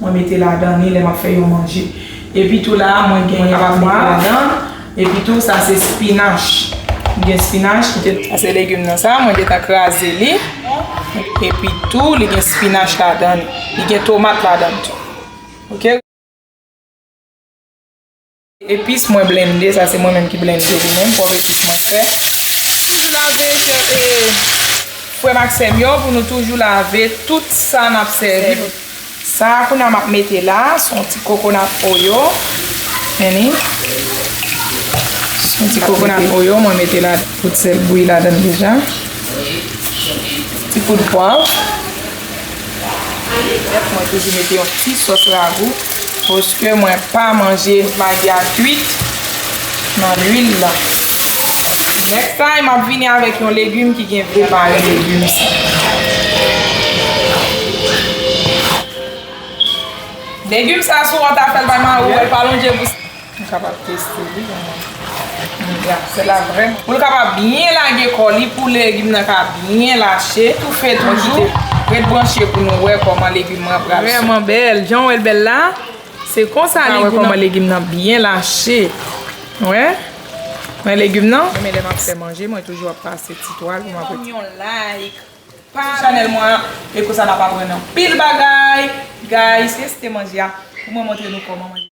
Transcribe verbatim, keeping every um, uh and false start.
Mwen mete ladan li lè m ap fè yon manje. Epi tou la, mwen gen yon pwa. Epi tou, sa se spinach. M gen spinach ki te. Sa se legim nan sa, mwen gentan kraze li. Epi tou, li gen spinach ladan li. Li gen tomat ladan tou. Oke? Epis mwen blende, sa se mwen menm ki blende li menm, pòv epis mwen fè. Toujou lave, chè, e, frè m ak sè m yo, pou nou toujou lave tout sa n ap sèvi. Sa a, kounye a m ap mete la, se yon ti coconut oil. Men li. Se yon ti coconut oil, mwen mete la, tout sèl bouyi ladan l deja. Ti poud pwav. Mwen toujou mete yon ti sòs ragou, paske mwen pa manje magi a kwit nan lwil la. Next time, m ap vini avèk yon legim ki gen vre pa yon legim sa. Legim sa, si w ta fè l bay mari w, l pa lonje pou. Nou kapab teste li pou mwen. Mm, ya, sèl la vrèman. Pou l kapab byen lage kò li, pou legim nan ka byen lache, toufe toujou. Ret branche pou nou wè kòman legim nan pral soti. Vrèman bèl. Jan w wè l bèl la, se konsa li gou nan. Kòman legim nan byen lache. Wè? Wè legim nan? Men lè m ap fè manje, mwen toujou ap pase ti twal pou m ap. Yon like. Sou chanèl mwen an, e konsa n ap aprann anpil bagay. Guys, teste manje a pou mwen montre nou kòman manje.